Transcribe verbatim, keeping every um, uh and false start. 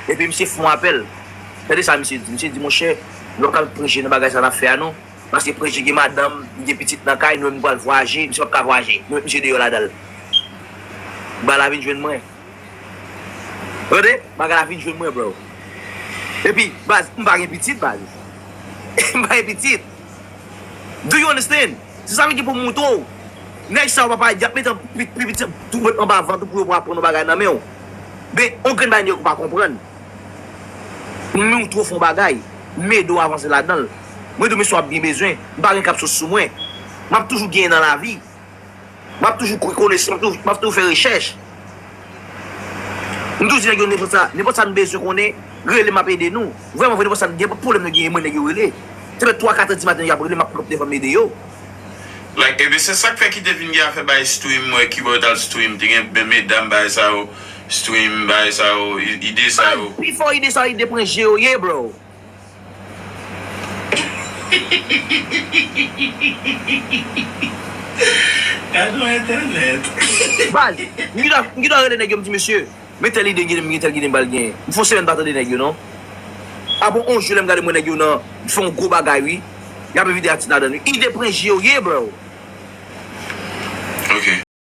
Epi misye fè yon apèl. Tande sa misye di. Misye di, monchè, nou p ap ka met Prince Jay nan bagay sa n ap fè a non. Paske Prince Jay gen madanm, li gen pitit nan kay, nou menm nou pral vwayaje, misye p ap ka vwayaje. Nou met misye deyò ladan l. Bagay la vin jwenn mwen. Tande? Bagay la vin jwenn mwen, bro. Epi, baz, m pa gen pitit, baz. M pa gen pitit. Do you understand? Se sa m gen pou m montre w. Nèg sa yo, papa, y ap mete pi- pi- piti tou anba vant ou pou yo pou aprann yon bagay nan men w. Men, yon grenn bagay nèg yo pa konprann. Men w twò fè yon bagay, m ede w avanse ladan l. Mwen tou mesye w ap byen bezwen, m pa gen kap sou sou mwen. M ap toujou genyen nan lavi. M ap toujou kouy konesans, m ap toujou, m ap toujou fè rechèch. M toujou di nèg yo nenpòt sa, nenpòt sa nou bezwen konnen, rele m ap ede nou. Vrèman vre, nenpòt sa, nenpòt pwoblèm nou genyen, mwen nèg yo rele. Se fè twa, kat è di maten y ap rele m, m ap pran devan m ede yo. Like, ebyen se sa k fè ki te vin gen afè bay stream, mwen ki bò t al stream, te gen men medam bay sa yo, stream bay sa yo, ide sa yo. Pi fò ide sa yo, ide Prince Jay yo ye, bro. Gad yon entènèt. Baz, m gen dwa rele nèg yo, m di mesye, men tèl ide m gen, men tèl ide m pral genyen. M fè yon semèn m pa tande nèg yo non. Apre yon jou lè m gade mwen nèg yo nan fè yon gwo bagay wi. Y ap envite atis ladan wi. Ide Prince Jay yo ye, bro.